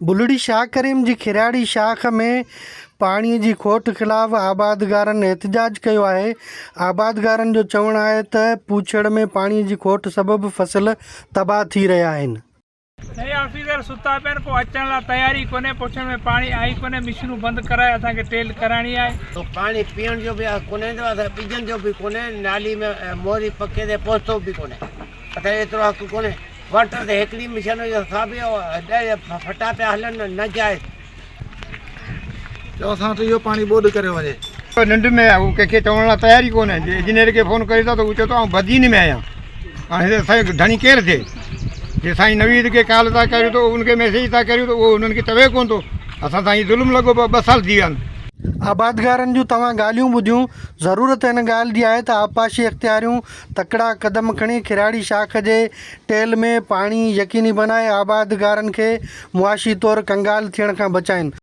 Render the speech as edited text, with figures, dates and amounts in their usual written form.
بلڙي شاهه ڪريم جي کيراڙي شاخ ۾ پاڻي جي کوٽ خلاف آبادگارن احتجاج ڪيو آهي، آبادگارن جو چوڻ آهي ته پوڇڙ ۾ پاڻي جي کوٽ سبب فصل تباهه ٿي رهيا آهن. سائين آفيسر ستا پيا آهن ڪو اچڻ لاء تيار ئي ڪونهي پوڇڙ ۾ پاڻي آهي ئي ڪونهي مشينون بند ڪرائي اسان کي ٽيل ڪرائڻي آهي. پاڻي پيئڻ جو به ڪونهي ته اسان ٻجن جو به ڪونهي نالي ۾ موري پکي تي پهتو به ڪونهي اسان ايترو حق ڪونهي. واٽر تي هڪڙي مشن هئي سا به ڏهه ڦٽا پيا هلن نه جائز. چئو اسان وٽ اهو پاڻي ٻوڏ ڪريو وڃي. ننڊ ۾ آهي هو ڪنهن کي چوڻ لاء تيار ئي ڪونهي جي انجنيئر کي فون ڪريون ٿا ته هو چئي ٿو آئون بدين ۾ آهيان هاڻي هتي اسان جو ڌڻي ڪير ٿئي جي سائين نويد کي ڪال ٿا ڪريون ته ان کي ميسيج ٿا ڪريون ته اهو انهن کي چوي ڪونه ٿو اسان سان هي ظلم لڳو پيو ٻه سال ٿي ويا آهن. آبادگارن جون توهان ڳالهيون ٻڌيون، ضرورت ان ڳالهه جي آهي ته آبپاشي اختياريون تڪڙا قدم کڻي کراڙي شاخ جي ٽيل ۾ پاڻي يقيني بنائي آبادگارن کي معاشي طور ڪنگال ٿيڻ کان بچائين.